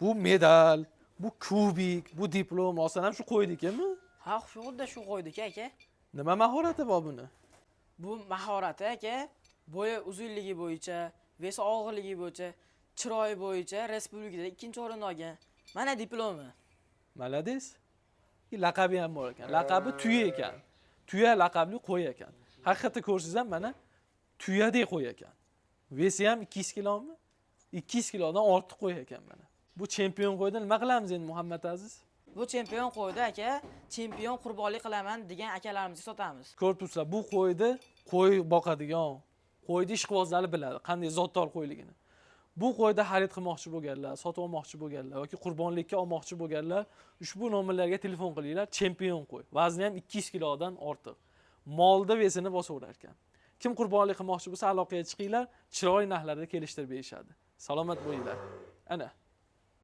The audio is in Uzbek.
Bu medal, bu kubik, bu diplom rostdan ham shu qo'ynikimi? Ha, xuddi shu qo'yniki, aka. Nima mahorati bor buni? Bu mahorati, aka, bo'yi uzunligi bo'yicha, вес i og'irligi bo'yicha, chiroyi bo'yicha respublikada ikkinchi o'rinni olgan. Mana diplomi. Молодец. Laqabi ham bor ekan. Laqabi Tuya ekan. Tuya laqabli qo'y ekan. Haqiqatda ko'rsangiz ham, mana, tuyadek qo'y ekan. Вес i ham 200 kilomi? 200 kilodan ortiq qo'y ekan mana. Bu chempion qo'ydan nima qilamiz endi, Muhammad Aziz? Bu chempion qo'ydi, aka, chempion qurbonlik qilaman degan akalarimizga sotamiz. Ko'rib turibsizlar, bu qo'yni qo'y boqadigan, qo'yni ishqibozlari biladi, qanday zotdor qo'yligini. Bu qo'yda xarid qilmoqchi bo'lganlar, sotib olmoqchi bo'lganlar yoki qurbonlikka olmoqchi bo'lganlar ushbu nomerlarga telefon qilinglar. Chempion qo'y. Vazni ham 200 kilodan ortiq. Molda вес ini bosaverar ekan. Kim qurbonlik qilmoqchi bo'lsa, aloqaga chiqinglar, chiroyli narxlarda kelishtirib berishadi. Salomat bo'linglar. Ana.